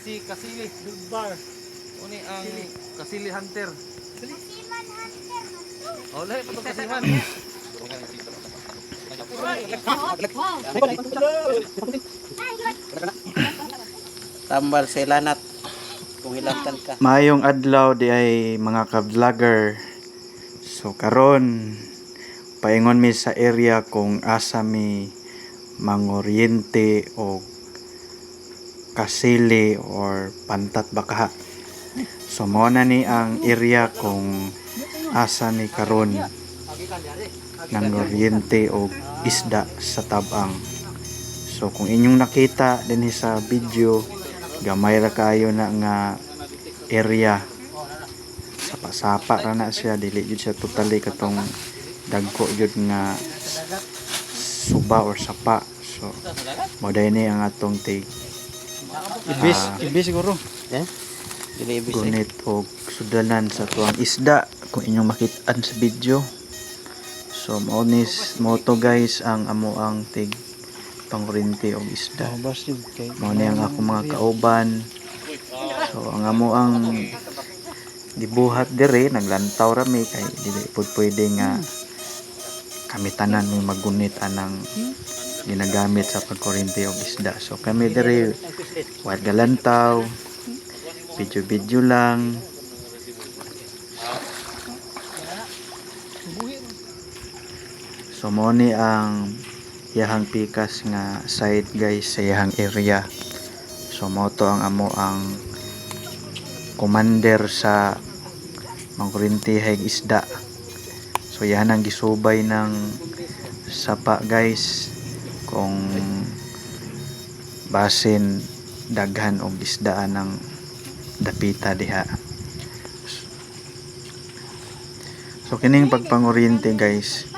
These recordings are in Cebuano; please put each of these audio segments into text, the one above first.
Si Kasili. Bar. Uni ang Kasili Hunter. Kasiman Hunter man to. Oh, lahi pa to Kasiman. Tambal sa ilanat. Kung ilantan ka. Maayong adlaw di ay mga ka-vlogger. So karon paingon mi sa area kung asa mi mangoryente o kasili or pantat baka. So mao na ni ang area kung asa mi karon nangoryente og isda sa tabang. So kung inyong nakita dinhi sa video, gamay ra kaayo na nga area. Sapa-sapa ra na siya, dili jud siya totally katong dagko jud nga suba or sapa. So mo ni ang atong tig Ibis, ibis siguro. Eh? Dili ibis eh. gunit og sudanan sa tuang isda kung inyong makitaan sa video. So mao ni mo to guys ang amo ang tig pangkuryente og isda. Oh, bas yun kay. Mao ni ang ako mga kauban. So ang amo ang gibuhat dire, naglantaw ra mi kay dili pud pwede nga kami tanan may magunit anang ginagamit sa pagkuryente og isda. So kami dire while galantaw, video-video lang. So mao ni ang iyahang pikas nga side guys sa iyahang area. So mao to ang amo ang commander sa mangkuryenteheg isda. So yan ang gisubay ng sapa guys kung basin daghan og isdaan ng dapita diha. So kining pagpanguryente guys,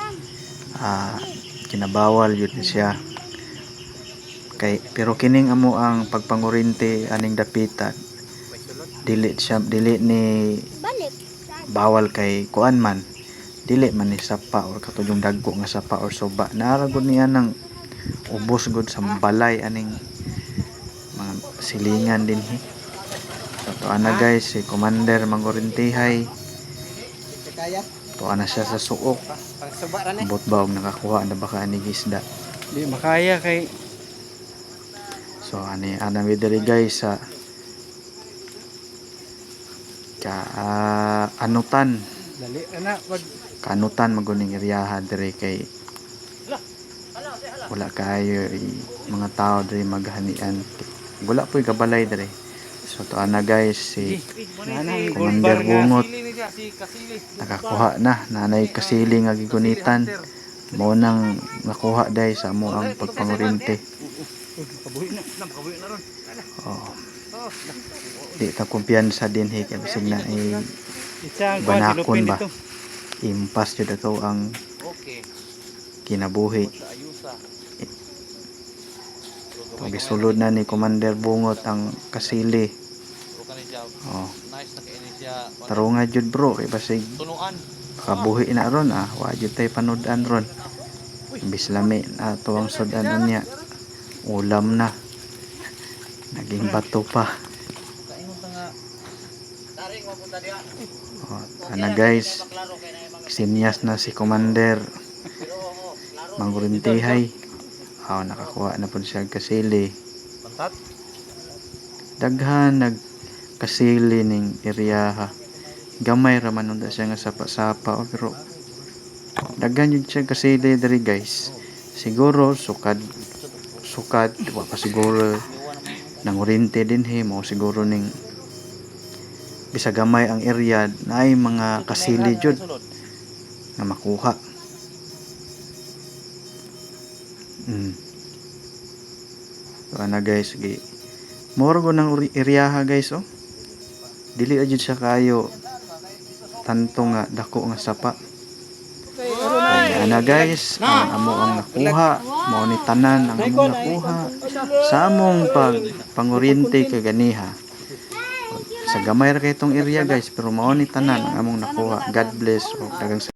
kinabawal yun siya. Kay pero kining amo ang pagpanguryente aning dapita, dili siya, dili ni Balik. bawal kay kuan man, dili man ni sapa or katuyong dagko nga sapa or suba. Naara gud niya nang ubos gud sa balay aning mga silingan dinhi. So tuwa na guys si Commander mangorentihay. Kaya? Tuwa na siya sa suok. Pangsuba ra ni. Ambot ba og nakakuha na baka ani isda. Di makaya kay So ani ana mi diri guys sa ka anutan. Dali ana pag Kanutan maguning iryaha diri kay wala kaayo mga tao diri maghanian, wala po'y kabalay diri. So to ana guys si nanang gold Commander bar nga. Bungot. Kasili ni siya, si Kasili. Nakakuha na, nanay kasili nga gigunitan. Mo nang nakuha dai sa amo ang pagpangurinti. Uy, makabuhi na. Nakabuhi na ron. Oh. Di ta kumpiyansa dinhi kay bisag na Itsa ang kuan si Banakon Lupin ba? dito. Impas jud ato ang Okay. kinabuhi. Sa ayusa. So, gisulod na ni Commander Bungot ang kasili. Pero kani siya, Oh, nice na kay ni siya. tarunga jud bro kay basig Tunuan. kabuhi na ron ah, wa jud tay panud-an ron. Imbis lami na ato ang sudan unya. Ulam na. Naging bato pa. Kaingon ta nga. Oh, ana guys. Sinyas na si Commander. Mangurintihay. Oh, nakakuha na po siya og kasili. Pantat. Daghan nagkasili ning area ha. Gamay ra man unta siya nga sapa-sapa oh, pero daghan jud siya kasili diri guys. Siguro sukad sukad wa pa siguro nangurinte dinhi mo siguro ning bisag gamay ang area naay mga kasili jud nga makuha. So ana guys, gi moro ko ng area guys oh. Dili ra jud siya kayo tanto nga dako nga sapa. Ana guys, ang amo ang nakuha, mao ni tanan ang among nakuha sa among pag panguryente kaganiha. Sa gamay ra kay itong area guys, pero mao ni tanan ang among nakuha. God bless og daghang.